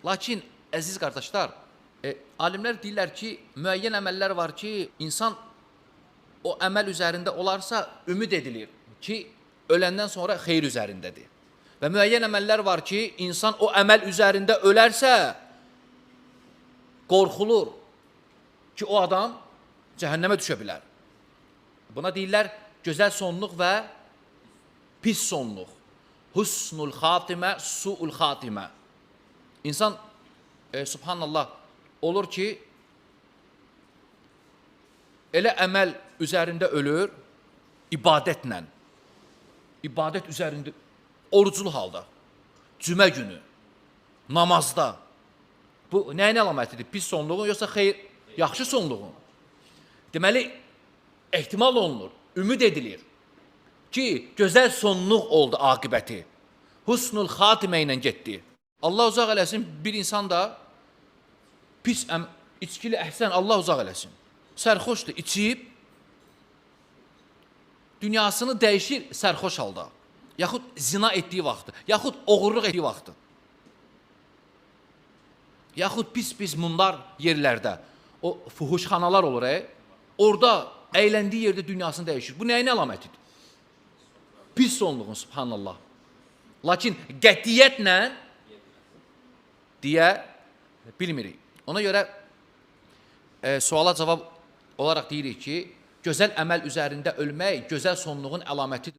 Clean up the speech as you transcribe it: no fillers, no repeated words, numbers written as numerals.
Lakin əziz qardaşlar, alimlər deyirlər ki, müəyyən əməllər var ki, insan o əməl üzərində olarsa ümid edilir ki, öləndən sonra xeyir üzərindədir. Və müəyyən əməllər var ki, insan o əməl üzərində ölərsə qorxulur ki, o adam cəhənnəmə düşə bilər. Buna deyirlər gözəl sonluq və pis sonluq. Husnul xatimə, suul xatimə. İnsan subhanallah olur ki, elə əməl üzərində ölür ibadətlə. İbadət üzərində oruclu halda, cümə günü, namazda. Bu nəyin əlamətidir? Pis sonluğun yoxsa xeyir, yaxşı sonluğun? Deməli, ehtimal olunur, ümid edilir ki, gözəl sonluq oldu aqibəti. Husnul xatimə ilə getdi. Allah uzaq eləsin, bir insan da pis içkili əhsən Allah uzaq eləsin. Sərxoşdur, içib dünyasını dəyişir sərxoş halda. Yaxud zina etdiyi vaxtı, yaxud oğurluq etdiyi vaxtı. Yaxud pis-pis mundar yerlərdə, o fuhuşxanalar olur, orada əyləndiyi yerdə dünyasını dəyişir. Bu nəyin əlamətidir? Pis sonluğun, subhanallah. Lakin qətiyyətlə deyə bilmirik. Ona görə suala cavab olaraq deyirik ki, gözəl əməl üzərində ölmək gözəl sonluğun əlamətidir.